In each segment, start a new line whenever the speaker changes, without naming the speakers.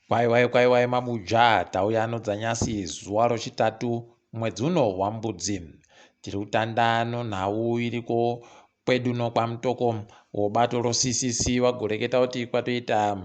Kwaiwai kwaiwai mabuja tauya anodzanyasi zuva rochitatu mwedzi uno wambudzi. Tiri kutanda nonhau iriko kwedu nokwamutoko wobato roCCC vagoreketa kuti kwatoita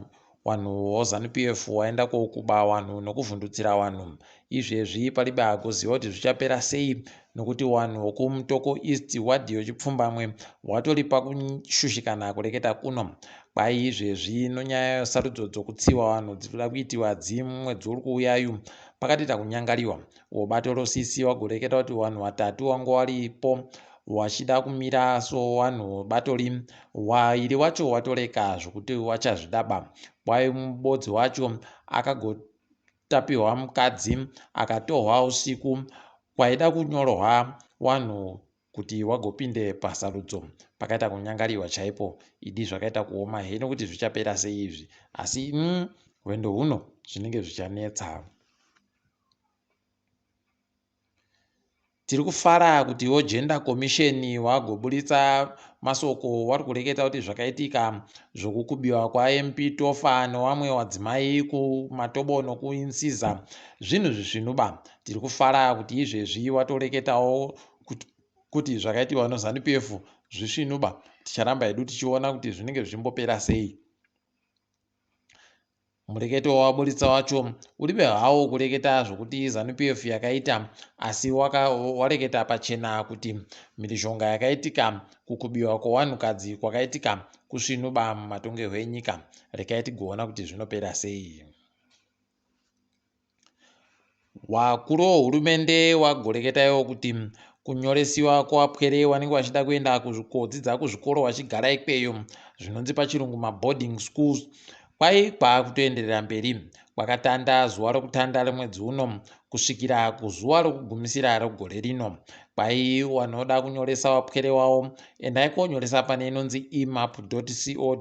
wanhu woZanu PF waenda kokuba wanhu nokuvhundutsira wanhu. Izvezvi palibe agoziva kuti zvichapera sei nokuti wanhu wokuMutoko East wadhi yochipfumbamwe watori pakushushikana kureketa kuno. Kwai izvezvi nonyaya yesarudzo dzokutsiwa vanhu dzinoda kuitiwa dzimwedzi uri kuuyayu pakatoita kunyangariwa. Wobato roCC wagoreketa kuti vanhu vatatu wange waripo wachida kumira so wanhu bato rim wairi wacho watoreka zvokuti wachazvidaba. Kwai mubodzi wacho akagotapiwa mukadzi akatohwa usiku kwaida kunyorwa wanhu kuti wagopinde pasarudzo pakaita kunyangariwa chaipo idi zvakaita kuoma heno kuti zvichapera sei izvi asi rwendo huno zvinenge zvichanetsa. Tiri kufara kutiwo Gender Commission wagoburitsa masoko wari kureketa kuti zvakaitika zvokukubiwa kwaMP Tofa newamwe wadzimai kuMatobo nokuInsiza zvinhu zvisvinuba. Tiri kufara kuti izvezvi watoreketawo kuti zvakaitiwa noZanu PF zvisvinuba. Ticharamba hedu tichiona kuti zvinenge zvichimbopera sei. Mureketo wawaburitsa wacho uribe hawo kureketa zvokuti Zanu PF yakaita asi wareketa pachena kuti mhirizhonga yakaitika kukubiwa kwevanhukadzi kwakaitika kusvinuba mumatongerwo enyika. Rekai tigoona kuti zvinopera sei. Wakuru wehurumende wagoreketaiwo kuti kunyoresiwa kwevapwere vanenge vachida kuenda kodzidza kuzvikoro vachigara ikweyo zvinonzi pachirungu maboarding schools kwai kwakutoenderera mberi kwakatanda zuva rokutanda remwedzi uno kusvikira kuzuva rokugumisira regore rino. Kwai vanoda kunyoresa vapwere wavo endai konyoresa pane inonzi emap.co.zw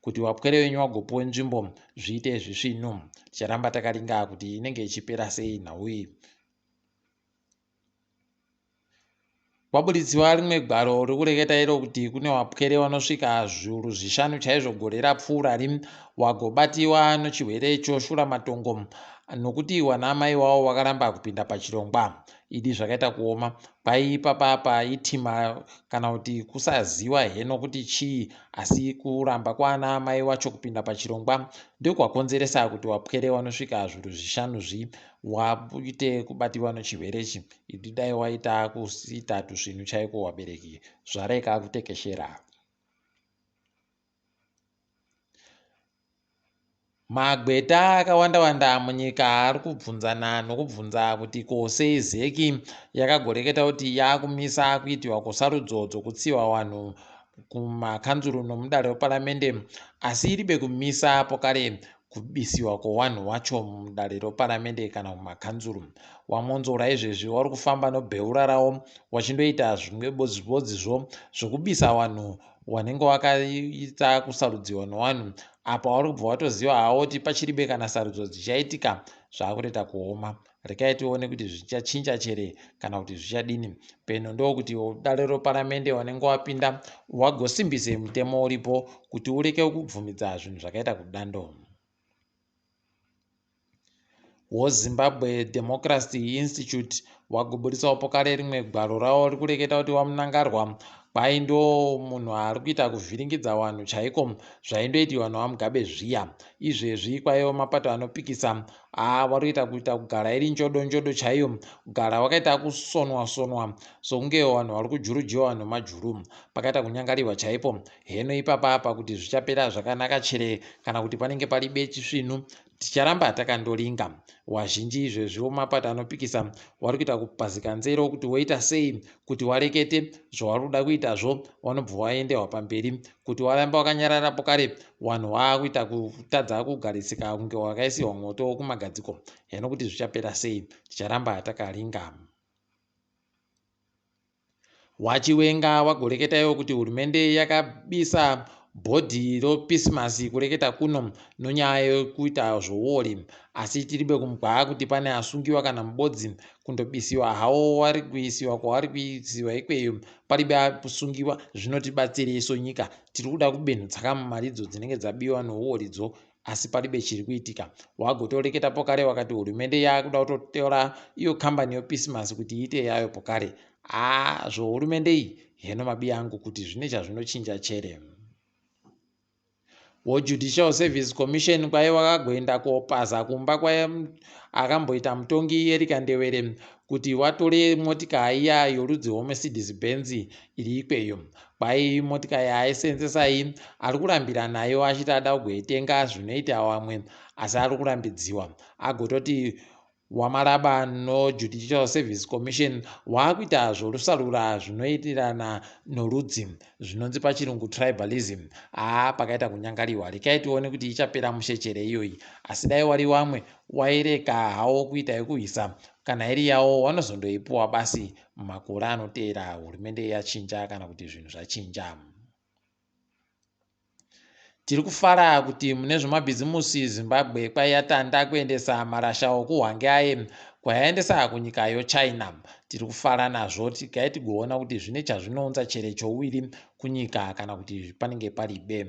kuti vapwere venyu vagopiwe nzvimbo zviite zvisvinu. Ticharamba takaringa kuti inenge ichipera sei nhau iyi. Kwaburitsiwa rimwe gwaro rikureketa iro kuti kune wapwere vanosvika zviuru zvishanu chaizvo gore rapfuurari wagobatiwa nochirwere choshuramatongo nokuti wana amai wavo wakaramba kupinda pachirongwa. Idi zvakaita kuoma. Kwai ipapa apa itima kana kuti kusaziwa heno kuti chii asi kuramba kwaana amai wacho kupinda pachirongwa ndokwakonzeresa kuti wapwere wanosvika zviuru zvishanu zvi waite kubatiwa nochirwere ichi. Idi dai waita kuita tusvinu chaiko wabereki zvareka kutekeshera. Magweta akawanda wanda munyika ari kubvunzana nokubvunza kuti ko sei zec yakagoreketa kuti yakumisa kuitiwa kwesarudzo dzokutsiva vanhu kumakanzuru nomudare reparamende asi iribe kumisa pokare kubisiwa kwewanhu wacho mudare reparamende kana kumakanzuru. WaMwonzora izvezvi wari kufamba nobheura rawo wachindoita zvimwebodzizvo zvokubisa vanhu wanenge wakaita kusarudziwa nowanhu apa wari kubva watoziva hawo kuti pachiribe kana sarudzo dzichaitika zvakutoita kuoma rekai tione kuti zvichachinja chere kana kuti zvichadini peno ndokuti dare reparamende wanenge wapinda wagosimbise mutemo uripo kuti ureke kubvumidza zvinhu zvakaita kudando. WoZimbabwe Democracy Institute wagoburitsawo pokare rimwe gwaro ravo rikureketa kuti waMnangarwa kwai ndo munhu ari kuita kuvhiringidza vanhu chaiko zvaindoitiwa naVaMugabe zviya. Izvezvi kwaiwo mapato anopikisa aa vari kuita kuita kugara iri njodo njodo chaiyo kugara wakaita kusonwa sonwa sokunge vanhu vari kujurujiwa nomajuru pakaita kunyangarirwa chaipo heno ipapa apa kuti zvichapera zvakanaka chere kana kuti panenge paribe chisvinu Ticharamba takandoringa. Wazhinji izvezvi wemapato anopikisa wari kuita kupazika nzero kuti woita sei kuti warekete zvawari kuda kuitazvo wanobva waendewa pamberi kuti waramba wakanyarara pokare wanhu waakuita kutadza kugarisika kunge wakaisiwa mwoto kumagadziko heno kuti zvichapera sei ticharamba takaringa. WaChiwenga wagoreketa iwo kuti hurumende yakabisa bhodhi ropisimasi kureketa kuno nonyaya yekuita zvouori asi tiribe kumgwaa kuti pane asungiwa kana mubodzi kundobisiwa hawo wari kuisiwa kwawari kuisiwa ikweyo paribe asungiwa zvinotibatsirei sonyika tiri kuda kubenhutsa kamumaridzo dzinenge dzabiwa nouoridzo. Asi palibe chiri kuitika. Wagotoreketa pokare wakati hurumende yakuda kutotora iyo kambani yoPismas kuti iite yayo pokare. Haa zvohurumende iyi heno mabiya angu kuti zvine chazvinochinja chere. WoJudicial Service Commission kwaye wakagoenda kopaza kumba kwaye akamboita mutongi Erika Ndewere kuti watore motika iya yorudzi rweMercedes Benz iri ikweyo. Kwai motika yaaisenzesa iyi ari kurambira nayo achiti ada kugoitenga zvinoita vamwe asi ari kurambidziwa. Agototi waMalaba noJudicial Service Commission waakuita zvorusarura zvinoitirana norudzi zvinonzi pachirungu tribalism. Haa pakaita kunyangariwa. Rekai tione kuti ichapera mushe chere iyoyi. Asi dai wari wamwe waireka hawo kuita yekuhwisa kana iri yawo wanozondoipuwa basi mumakore anoteera hurumende yachinja kana kuti zvinhu zvachinja. Tiri kufara kuti mune zvemabhizimusi Zimbabwe kwaiyatanda kuendesa marasha okuHwange aye kwayaendesa kunyika yoChina. Tiri kufara nazvo tigai tigoona kuti zvine chazvinounza chere chouviri kunyika kana kuti panenge paribe.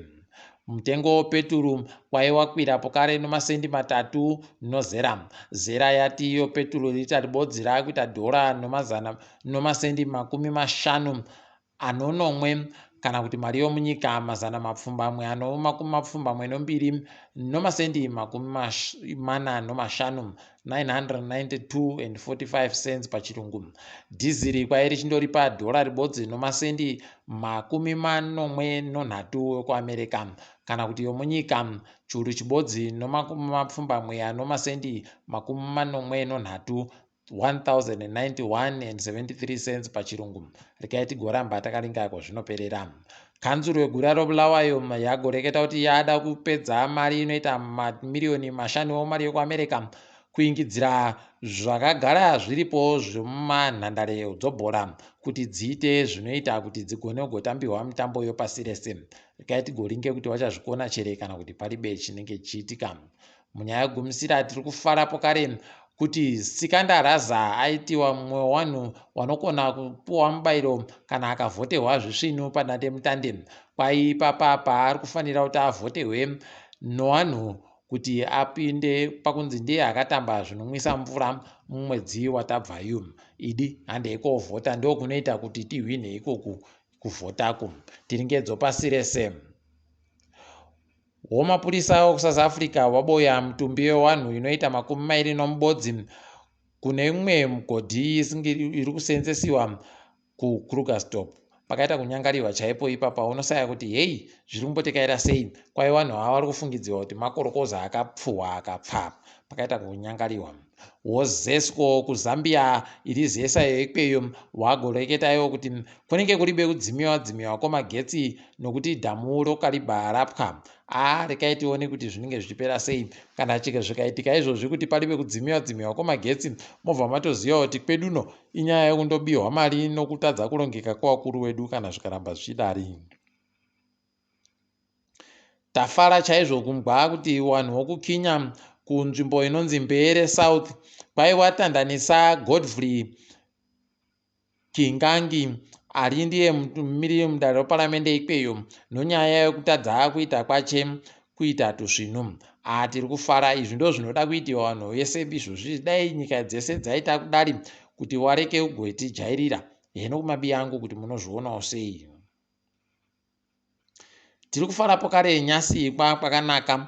Mutengo wepeturu kwaiwakwira pokare nomasendi matatu nozera. Zera yati iyo peturu rita ribodzi rakuita dhora nomazana nomasendi 57 kana kuti mari yomunyika 782 nomasendi 45, 992 and 45 cents pachirungu. Dhiziri kwai richindoripa dhora ribodzi nomasendi 73 ekuAmerica kana kuti yomunyika churu chibodzi nomakumi mapfumbamwe nomasendi 73, 1091 and 73 cents pachirungu. Rekai tigoramba takaringa kwazvinoperera. Kanzuro yeguta roBulawayo yagoreketa kuti yada kupedza mari inoita mamiriyoni 5 mari yekuAmerica kuingidzira zvakagara zviripo zvemumanhandare dzobhora kuti dziite zvinoita kuti dzigone kugotambiwa mitambo yopasi rese. Rekai tigoringe kuti vachazvikona chere kana kuti paribe chinenge chichiitika. Munyaya yekugumisira tiri kufara pokare kuti Sikanda Raza aitiwa mumwe wevanhu vanokona kupuwa mubairo kana akavhotehwa zvisvinu padandemutande. Kwai ipapa paari kufanira kuti avhotehwe nowanhu kuti apinde pakunzi ndiye akatamba zvinomwisa mvura mumwedzi watabvayu. Idi handei kovhota ndokunoita kuti tihwine ikoku kuvhotako. Tiringedzo pasi rese. Womapurisa wekuSouth Africa waboya mutumbi wewanhu inoita 21 kune imwe mugodhi iri kuseenzesiwa kuKrugersdorp. Pakaita kunyangariwa chaipo ipapa unosaya kuti hei zviri kumbotekaira sei. Kwai vanhu ava vari kufungidzirwa kuti makorokoza akapfuhwa akapfa. Pakaita kunyangariwa. WoZesco kuZambia iri zesa yeikweyo wagoreketayo kuti kunenge kuribe kudzimiwa dzimiwa kwemagetsi nokuti dhamu roKariba rapwa. A rekai tione kuti zvinenge zvichipera sei. Kana chike zvikaitika izvozvi kuti paribe kudzimiwa dzimiwa kwemagetsi mobva matoziva kuti kweduno inyaya yekundobiwa mari nokutadza kurongeka kwevakuru wedu kana zvikaramba zvichidari. Tafara chaizvo kumgwa kuti vanhu vokuKenya kunzvimbo inonzi Mbeere South kwaiwatandanisa Godfrey Kingangi ari ndiye mumiriri mudare reparamende ikweyo nonyaya yekutadza kuita kwache kuita tusvinu. A tiri kufara izvi ndo zvinoda kuitiwa vanhu vese izvozvi dai nyika dzese dzaita kudari kuti wareke kugotijairira. Heno kumabiya angu kuti munozvionawo sei. Tiri kufara pokare nyasi kwakanaka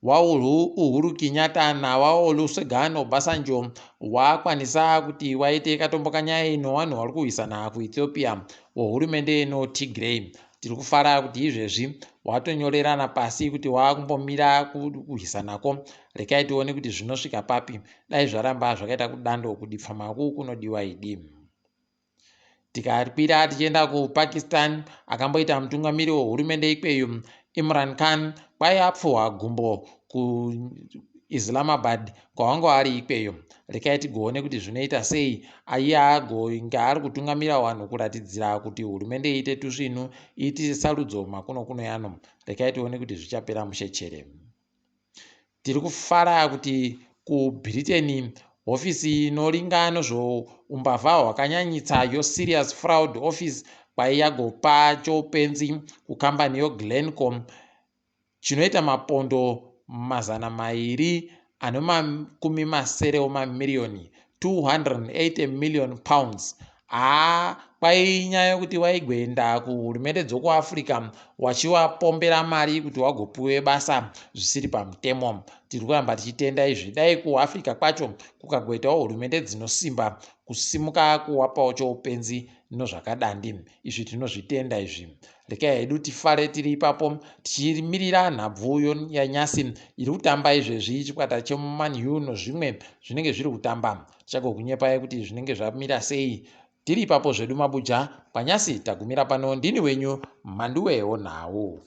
waUhuru Kenyatta nawaOlusegun Obasanjo wakwanisa kuti waite katombo kanyaya nowanhu vari kurwisana kuEthiopia wehurumende noTigray. Tiri kufara kuti izvezvi watonyorerana pasi kuti waakumbomira kurwisanako. Rekai tione kuti zvinosvika papi. Dai zvaramba zvakaita kudando kudipfamaku kunodiwa idi. Tikakwira tichienda kuPakistan akamboita mutungamiri wehurumende ikweyo Imran Khan kwai apfuhwa gumbo kuIslamabad kwavanga vari ikweyo. Rekai tigoone kuti zvinoita sei. Iye agonge ari kutungamira vanhu kuratidzira kuti hurumende iite tusvinu iite sarudzo makuno kuno yano. Rekai tione kuti zvichapera mushe chere. Tiri kufara kuti kuBritain hofisi inoringa nezveumbavha hwakanyanyitsa yoSerious Fraud Office kwai yagopa choupenzi kukambani yoGlencore chinoita mapondo 280 wemamiriyoni, 280 million pounds. Haa, kwainyaya yokuti waigwenda kuhurumende dzokuAfrica wachiwapombera mari kuti wagopiwe basa zvisiri pamutemo. Tiri kuramba tichitenda izvi. Dai kuAfrica kwacho kukagoitawo hurumende dzinosimba kusimuka kuwapawo choupenzi nozvakadandi. Izvi tinozvitenda izvi. Rekai hedu tifare tiri ipapo tichimirira nhabvu yanyasi iri kutamba izvezvi, chikwata cheMan U nozvimwe zvinenge zviri kutamba. Tichagokunyepai kuti zvinenge zvamira sei. Tiri ipapo zvedu mabuja. Kwanyasi tagumira pano. Ndini wenyu Mhanduwe Wonhau.